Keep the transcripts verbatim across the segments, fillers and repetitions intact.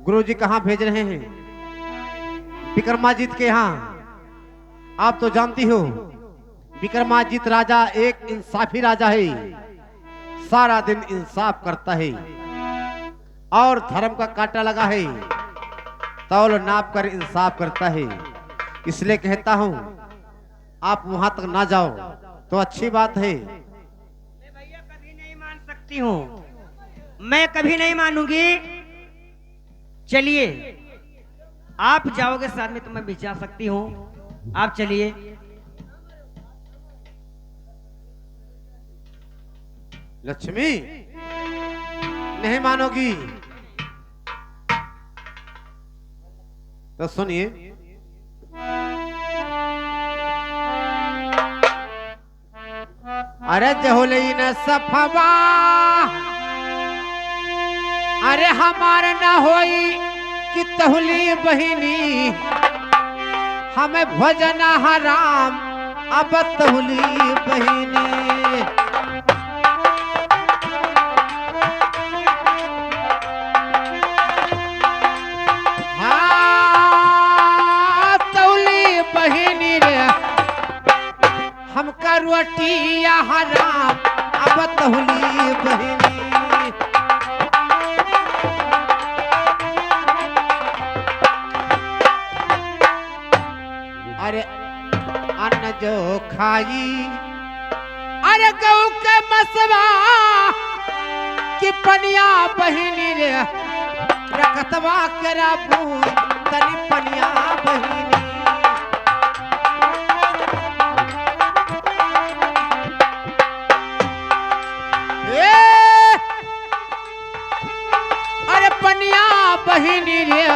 गुरुजी कहाँ भेज रहे हैं? विक्रमाजीत के यहाँ। आप तो जानती हो, विक्रमाजीत राजा एक इंसाफी राजा है, सारा दिन इंसाफ करता है और धर्म का कांटा लगा है, तौल नाप कर इंसाफ करता है। इसलिए कहता हूँ, आप वहां तक ना जाओ तो अच्छी बात है। मैं भैया कभी नहीं मान सकती हूँ, मैं कभी नहीं मानूंगी। चलिए, आप जाओगे साथ में तो मैं भी जा सकती हूँ, आप चलिए। लक्ष्मी, नहीं मानोगी तो सुनिए। अरे जहुली न सफवा, अरे हमार न होई कि तहुली बहिनी, हमें भोजन हराम अब तहुली बहिनी। हाँ, तहुली बहिनी रे, हमका रोटिया हराम अब तहुली बहिनी। अरे अन्न जो खाई, अरे गऊ के मसवा कि पनिया बहिनी रे, रखतवा के राबू तनी पनिया बहिनी। ए, अरे पनिया बहिनी रे,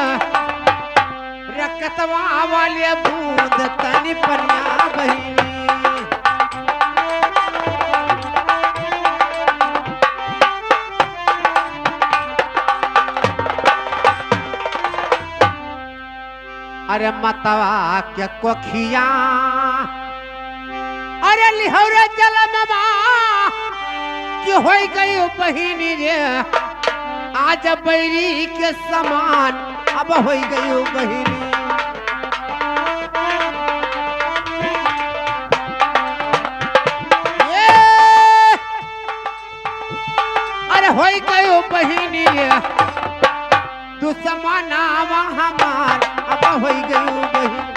रकतवा वाले बूंद तनी पनिया बहिनी। अरे मतवा के कोखिया, अरे लिहौरे जलमवा कि होई गई बहिनी रे, आज बैरी के समान अब होई गई बहिनी। ए, अरे होई गई बहिनी रे, दुश्मनावा हमार अब होई गई बहिनी।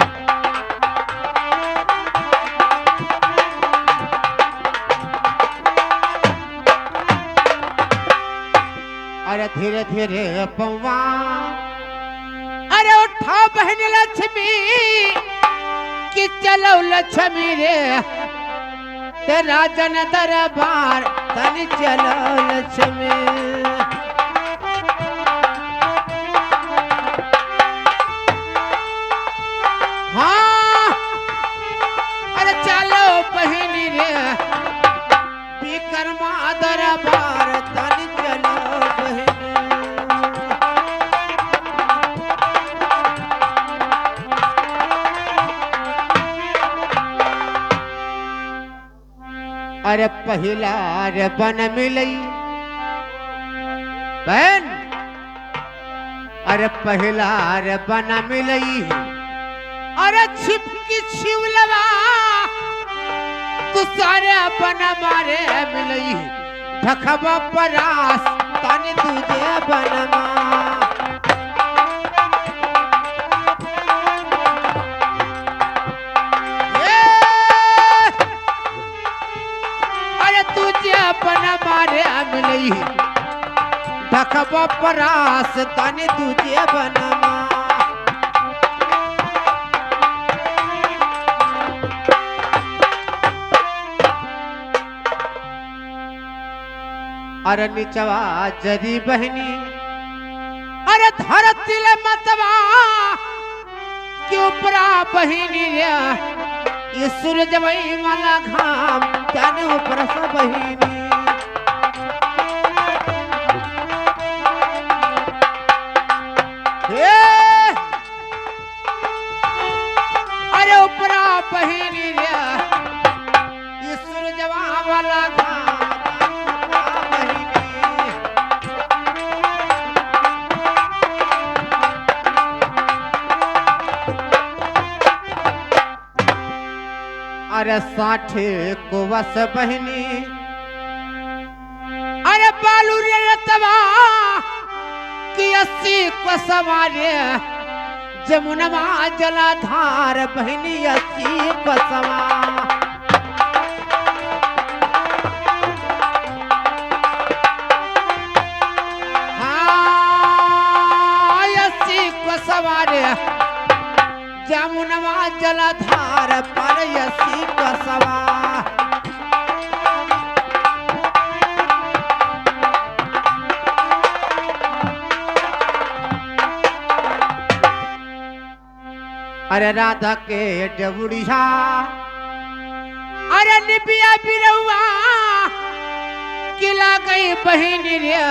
अरे धीरे धीरे पौवा, अरे उठा बहिनी लक्ष्मी कि चलो लक्ष्मी रे, ते राजन दरबार तनी चलो लक्ष्मी। हाँ, अरे चलो बहिनी रे, विक्रमा दरबार तनी चलो बहिनी। अरे पहिला रे बन मिलई बहन, अरे पहिला रे बन मिलई, अरे छिपकी छिउलवा, दूसरे बन मारे मिलई, ढकबा परास तनी दूजे बनमा। ए, अरे तुझे बन मारे मिलई, ढकबा परास तनी तुझे बनमा। अरे निचवा जरी बहिनी, अरे धरती ले मतवा कि उपरा बहिनी रे, ये सूरज वही वाला घाम, जाने ऊपर से बहिनी। हे, अरे उपरा बहिनी रे, ई सूरजवा वाला घाम, बहिनी। अरे साठे कोस बहिनी, अरे बालू रे रतवा कि अस्सी कोसवा रे, जमुनवा जलाधार बहिनी अस्सी कोसवा। हाँ, अस्सी कोसवा रे, जमुनवा जलाधार पर अस्सी कोसवा। अरे राधा के डेवड़िया, अरे निबिया बिरौआ कि लागइ बहिनी रे,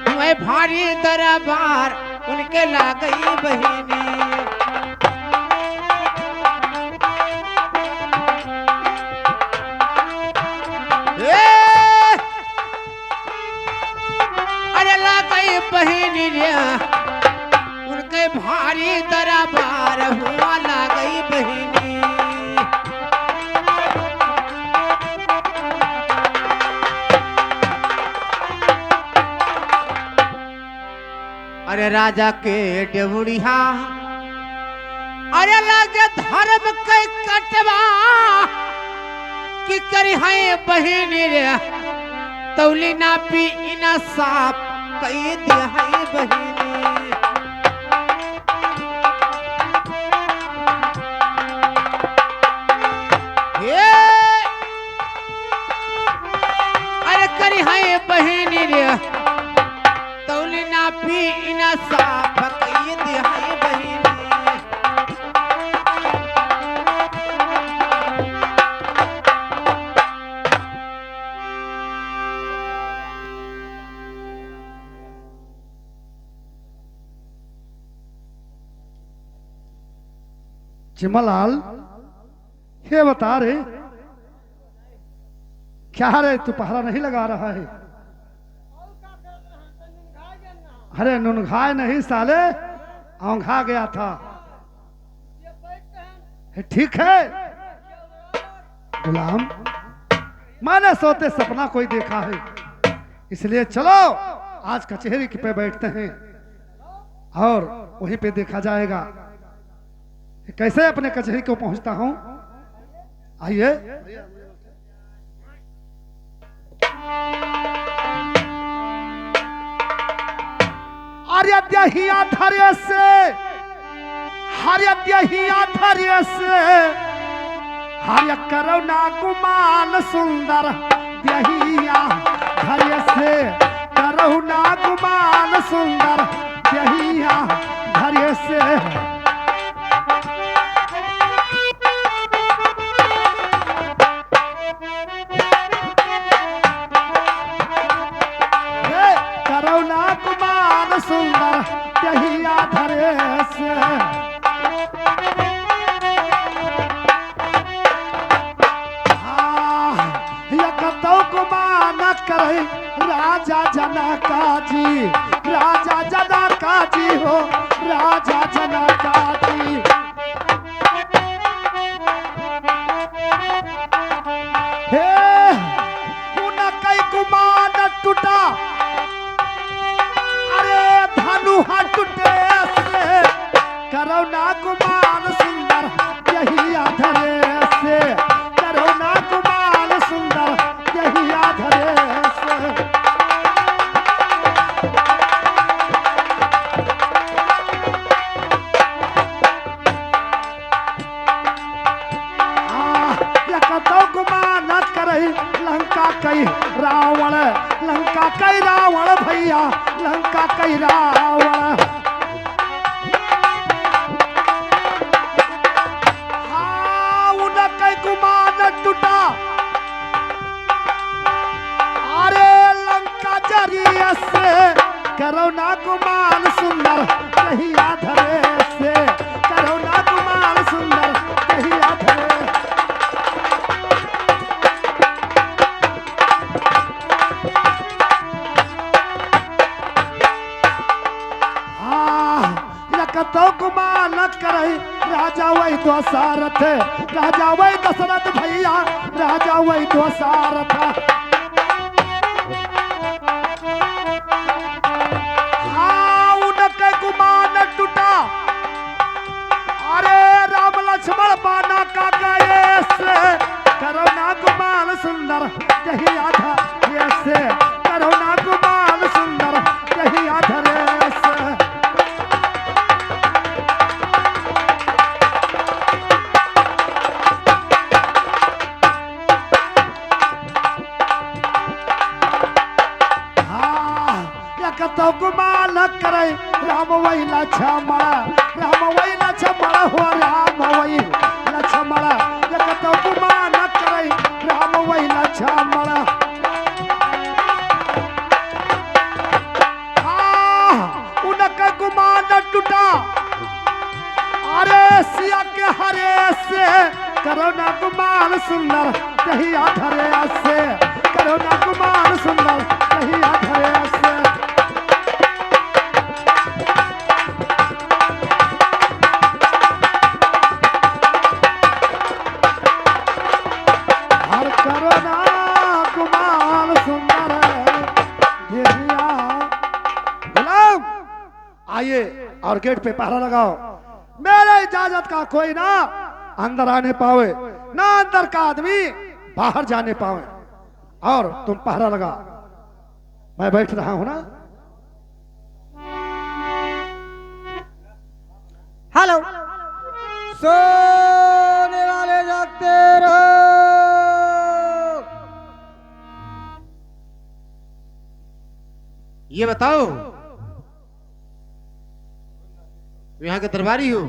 हुए भारी दरबार उनके लागइ बहिनी। ए! अरे लागइ बहिनी रे, उनके भारी दरबार हुआ लागइ बहिनी। अरे राजा के डेवड़िया, अरे लागे धर्म के कटवा, कि करिहैं बहिनी रे, तौली नापी इना साफ कइ दिहैं बहिनी। हे, अरे करिहैं बहिनी रे, तौली नापी इना साफ कइ दिहैं बहिनी। चिमलाल, ये बता रे, क्या रे, तू पहरा नहीं लगा रहा है? अरे, नुनघाए नहीं साले, औंघा गया था। ये ठीक है गुलाम, मैंने सोते सपना कोई देखा है, इसलिए चलो आज कचहरी पे बैठते हैं और वहीं पे देखा जाएगा। कैसे अपने कचहरी को पहुंचता हूं। आइए। अरे देहिया धरे से, अरे देहिया धरे से, अरे करौ ना गुमान सुंदर देहिया धरे से, करौ ना गुमान सुंदर देहिया धरे से। हे, करौ ना गुमान सुंदर देहिया धरे से। आह, ये कतौ गुमान करइ राजा जनका जी, राजा जनका जी हो, राजा जनका जी। हे, उनकै गुमान टूटा, अरे धनुहा टूटे से, करौ ना गुमान सुंदर देहिया धरे से, करौ ना गुमान सुंदर देहिया धरे से। आ, ये कतौ गुमान करइ लंका कइ रावण, लंका कइ रावण भइया, लंका कइ रावण। हाँ, उनकै गुमान टूटा। अरे लंका जरिया से करौ ना गुमान सुंदर देहिया धरे से, करौ ना गुमान सुंदर देहिया धरे। हाँ, ये तो गुमान न करई राजा वही दशरथ, राजा वही दशरथ भैया, राजा वही दशरथ। हाँ, उनके गुमान टूटा। अरे राम लक्ष्मण बाना का गए से, करो ना गुमान सुंदर, यही आधा ये से, करो ना गुमान सुंदर, यही आधा रे से। हाँ, एक तो गुमान करे, राम वही लक्ष्मण, राम वही लक्ष्मण हो, राम वही लक्ष्मण, एक तो गुमान करे, राम वही लक्ष्मण। हाँ, उनका गुमान टूटा। अरे सिया के हरे से, करो ना गुमान सुंदर, कहिया धरे से, करो ना गुमान सुंदर, कहिया धरे से। हर करो ना गुमान सुंदर, देहिया। गुलाम, आइए और गेट पे पहरा लगाओ। मेरे इजाजत का कोई ना अंदर आने पावे, ना अंदर का आदमी बाहर जाने पावे। और तुम पहरा लगा, मैं बैठ रहा हूं ना। हेलो, सोने वाले जागते रहो। ये बताओ, यहाँ के दरबारी हो?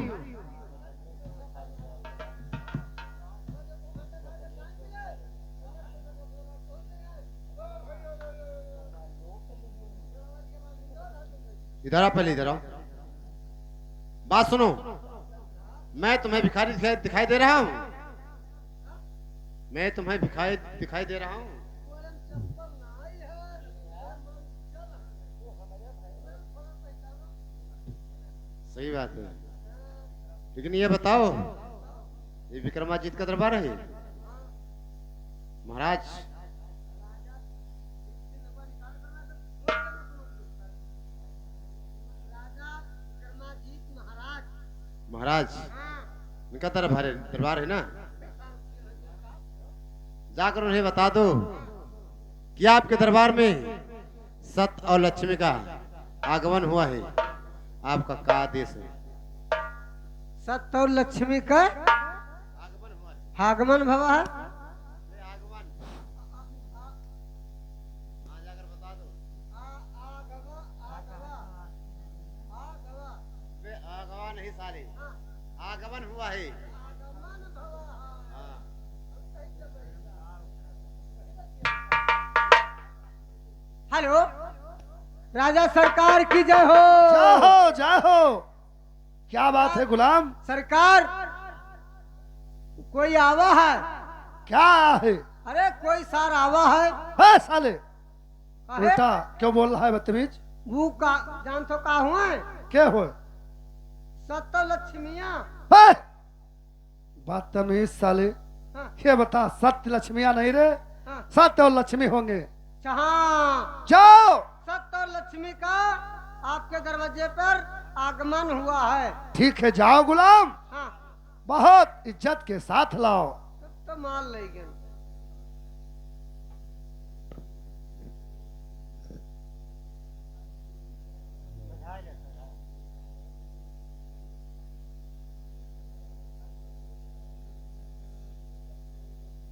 इधर आओ, पहले इधर आओ। बात सुनो, मैं तुम्हें भिखारी दिखाई, दिखाई दे रहा हूँ? मैं तुम्हें दिखाई, दिखाई दे रहा हूँ? सही बात है, लेकिन ये बताओ, ये विक्रमाजीत का दरबार है महाराज? महाराज, इनका दरबार है, दरबार है ना? जाकर उन्हें बता दो कि आपके दरबार में सत्य और लक्ष्मी का आगमन हुआ है। आपका का आदेश है? सत्य और लक्ष्मी का आगमन भवा है। बे, आगवा नहीं साले, आगमन हुआ है। हाँ। हेलो, राजा सरकार की जय हो। जय हो, जय हो। क्या बात है गुलाम? सरकार, कोई आवा है। क्या है? अरे कोई सार आवा है। है साले, काहे? उल्टा क्यों बोल रहा है बदतमीज? वो का, जान तो का हुआ है? क्या हुआ? सत्य लक्ष्मिया। है? बदतमीज साले। हाँ। ये बता, सत्य लक्ष्मिया नहीं रे, हाँ। सत्य और लक्ष्मी होंगे। अच्छा, हाँ। जाओ। सत्य और लक्ष्मी का आपके दरवाजे पर आगमन हुआ है। ठीक है, जाओ गुलाम। हाँ। बहुत इज्जत के साथ लाओ। तब तो माल ले गए।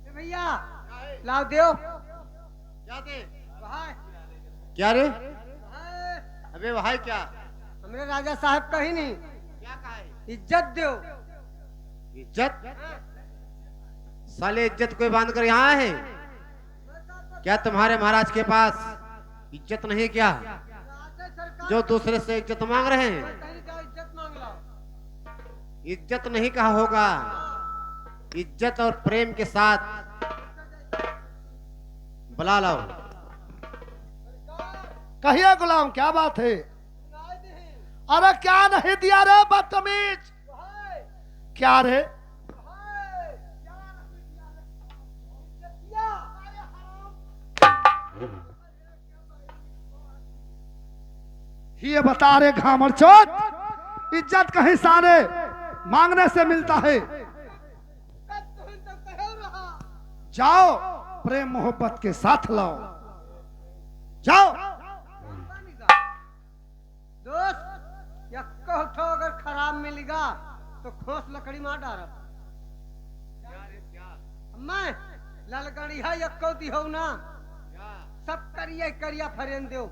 ए भैया, लाओ देव। क्या दे? वहाय। क्या रे? वहाय। अबे वहाय क्या? हमरे राजा साहब का ही नहीं। क्या कहा है? इज्जत देव। इज्जत? हाँ। साले इज्जत कोई बांध कर यहाँ आए हैं? क्या तुम्हारे महाराज के पास इज्जत नहीं क्या? जो दूसरे से इज्जत मांग रहे हैं? इज्जत नहीं कहा होगा, इज्जत और प्रेम के साथ बुला लाओ। कहिए गुलाम, क्या बात है? अरे क्या नहीं दिया रे बदतमीज? क्या रे? ये बता रे घामड़ चोद, इज्जत कहीं सारे मांगने से मिलता है। जाओ, प्रेम मोहब्बत के साथ लाओ, जाओ। दोस्त, यक्को ठो अगर खराब मिलिगा तो खोस लकड़ी मार डारब। मैं ललगड़िया यक्को दिहो ना, सब करिया करिया फरेन देव।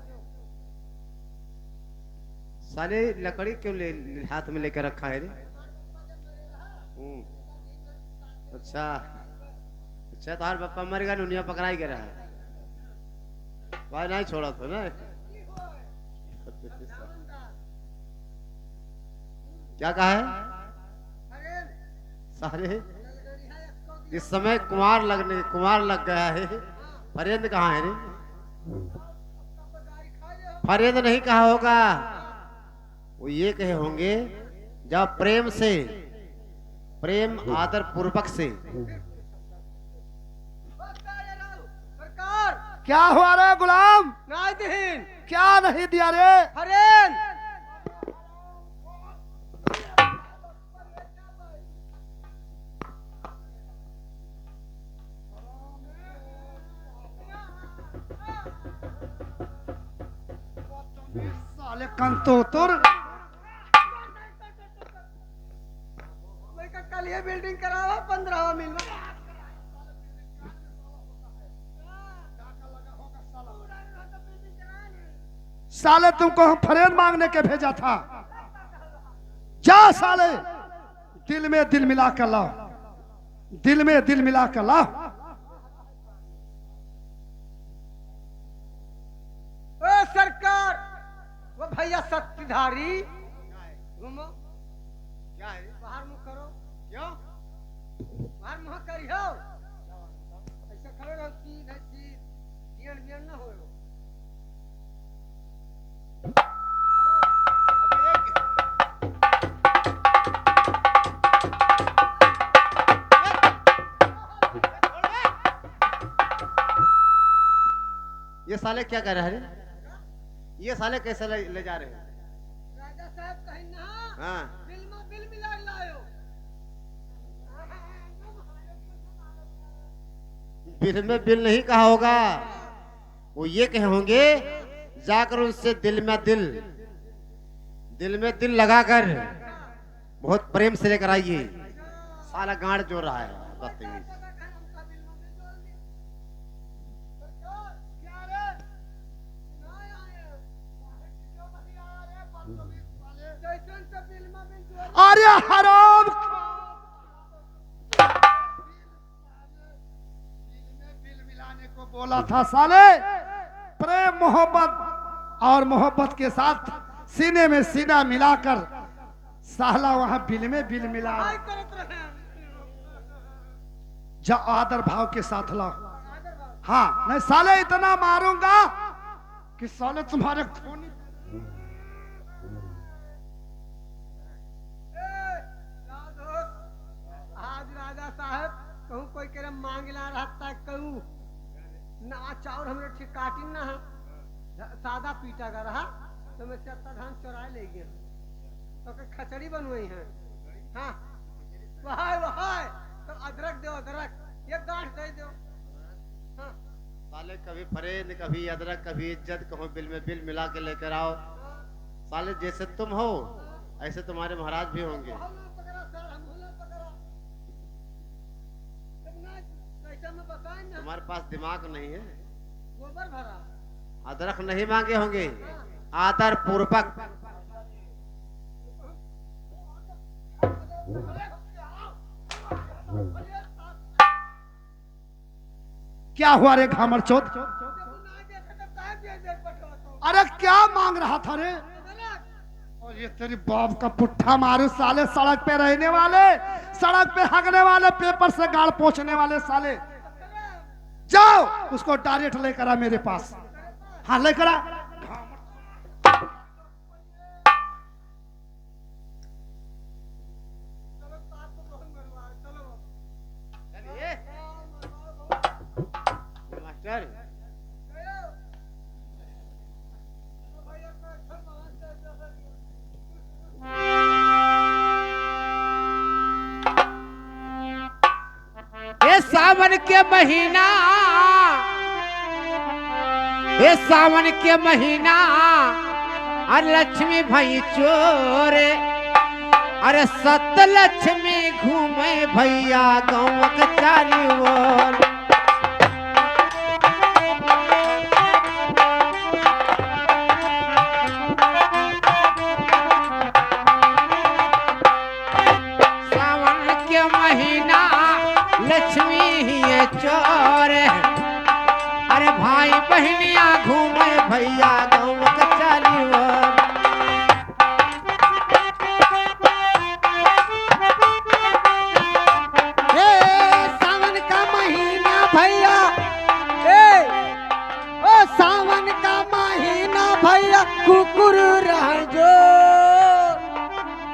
साले लकड़ी क्यों ले, ले, हाथ में लेकर रखा है रे? हम्म। अच्छा, अच्छा, तोहार पप्पा मर गया, नुनिया पकड़ाई गया है। भाई नहीं छोड़ा था ना। क्या कहा है? सारे इस समय कुमार लगने, कुमार लग गया है। फरेंद कहाँ है रे? फरेंद नहीं कहा होगा, वो ये कहे होंगे, जब प्रेम से, प्रेम आदर पूर्वक से। सरकार! क्या हुआ रे गुलाम? नहीं दीन। क्या नहीं दिया रे? फरेंद। साले कंतोतुर। लइका कल ये building करावा, पन्द्रहवा मिलवा। साले तुमको हम फरेंद मांगने के भेजा था। जा साले, दिल में दिल मिला कर लाओ, दिल में दिल मिला कर लाओ। ओ सरकार, वो भैया शक्तिधारी, घूमो। क्या है? बाहर मुंह करो। क्यों? बाहर मुंह करियो। ऐसे खड़े रहो, सीध है सीध, बियन बियन ना होयो। ये साले क्या कर रहे हैं? ये साले कैसे ले, ले जा रहे हैं? राजा साहब कहीं ना। हाँ। बिल में बिल मिला लायो। बिल में बिल नहीं कहा होगा, वो ये कहे होंगे, जाकर उनसे दिल में दिल, दिल में दिल लगाकर बहुत प्रेम से लेकर आइए। साला गांड जोर रहा है, बदतमीज। अरे हराम। बिल में बिल मिलाने को बोला था साले। प्रेम मोहब्बत और मोहब्बत के साथ सीने में सीना मिलाकर साला वहां बिल में बिल मिला। जा आदर भाव के साथ लाओ। हाँ, नहीं साले इतना मारूंगा कि साले तुम्हारे खूनी। ए, राजोस, आज राजा साहब कहूँ कोई करे मांगला रहता कहूँ ना, चाउर हमरे ठीक काटिन ना है। सादा पीटा का रहा तो मैं चत्ता धान चोराए ले गया, तो के खचड़ी बनवाई है। हाँ, वहाय वहाय तो अदरक दो, अदरक ये गांठ दे दो। हाँ। साले कभी फरेंद, कभी अदरक, कभी इज्जत, कहूँ बिल में बिल मिला के लेकर आओ। साले जैसे तुम हो, ऐसे तुम्हारे महाराज भी होंगे। तुम्हारे पास दिमाग नहीं है। अदरक नहीं मांगे होंगे, आदर पूर्वक। क्या हुआ रे घामड़ चोद? अरे क्या मांग रहा था रे? और ये तेरी बाप का पुट्ठा मारू साले, सड़क पे रहने वाले, सड़क पे हगने वाले, पेपर से गाल पोंछने वाले साले। जाओ उसको डायरेक्ट लेकर आ मेरे पास। हाँ लेकर आ। सावन के महीना, ए सावन के महीना, अरे लक्ष्मी भई चोर, अरे सत लक्ष्मी घूमे भइया गाँव के चारी ओर। सावन के महीना लक्ष्मी हिये चोर। अरे भाई बहिनिया घूमे भइया गाँव के चारी ओर। ए, सावन का महीना भइया, ए, ओ सावन का महीना भइया कुकुर रह जो।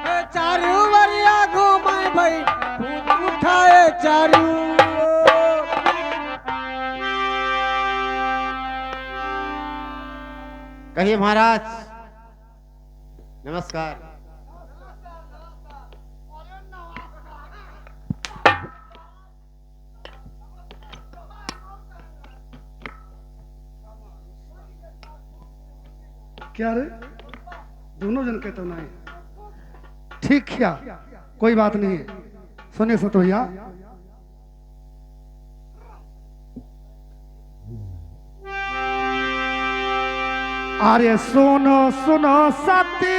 ए, चारू वरिया घूमे भई, फूंक उठाए चारू। कहिए महाराज, नमस्कार। क्या रे, दोनों जन के तो नहीं। ठीक क्या, कोई बात नहीं है। सुनिए सत भइया, अरे सुनो सुनो सती,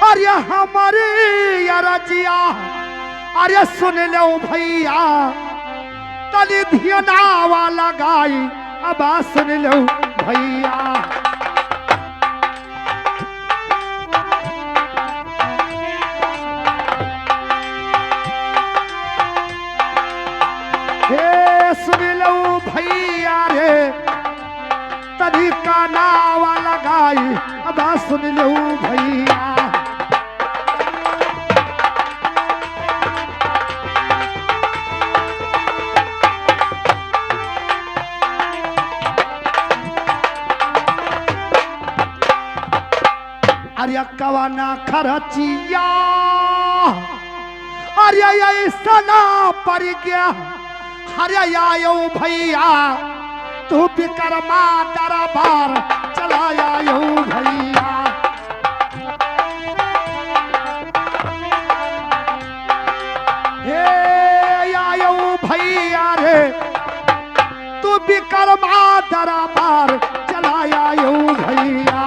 अरे हमरी अरजिया, अरे सुन लो भइया, तनी धियनावा लगाई, अब सुन लो भइया। हे सुन लो भइया रे, तनी कानावा लगाई, अब सुन लो भइया। अरे कवना खरचिया, अरे ऐसना पड़ गया, अरे आयो भइया, तू विकर्मा दरबार चला आयो भइया। हे आयो भइया रे, तू विकर्मा दरबार चला आयो भइया।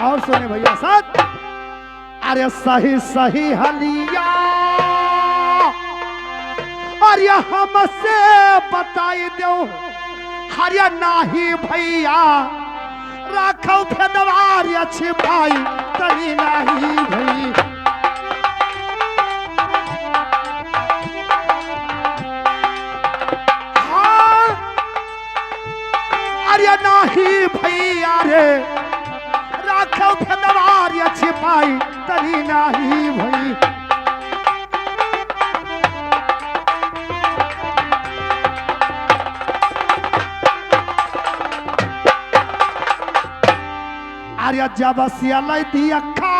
और सुने भइया साथ, अरे सही सही हलिया, अरे हमसे बताई देउ, अरे नाही भइया, राखौ भेदवा रे छिपाई, तनी नाही भइया। हाँ, अरे नाही भइया रे, राखौ भेदवा रे छिपाई, तनी नाही भइया। अरे जब से अलै देखा,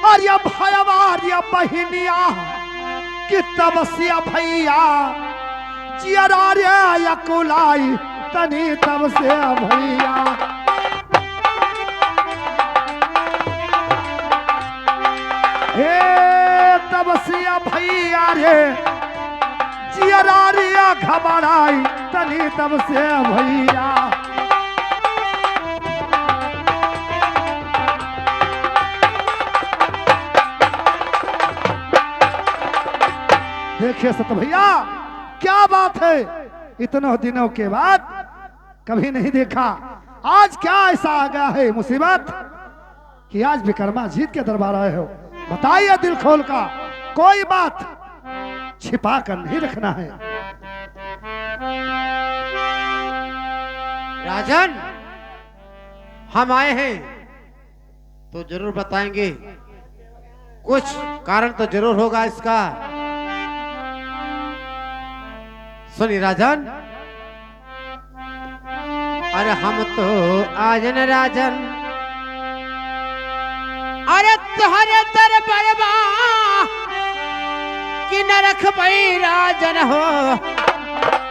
अरे भयवा रे बहिनिया, कि तब से भइया जियरा रे अकुलाई, तनी तब से भइया। हे तब से भइया रे, जियरा रे घबराई, तनी तब से भइया। देखिए सत भइया, क्या बात है, इतने दिनों के बाद कभी नहीं देखा, आज क्या ऐसा आ गया है मुसीबत कि आज विकर्मा जीत के दरबार आए हो? बताइए दिल खोल का, कोई बात छिपा कर नहीं रखना है। राजन, हम आए हैं तो जरूर बताएंगे, कुछ कारण तो जरूर होगा इसका। सुनिए राजन, अरे हम तो आयन राजन, अरे तोहरे दरबारवा कि न रखबई राजन हो,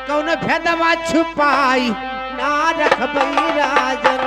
कौन भेदवा छुपाई ना रखबई राजन।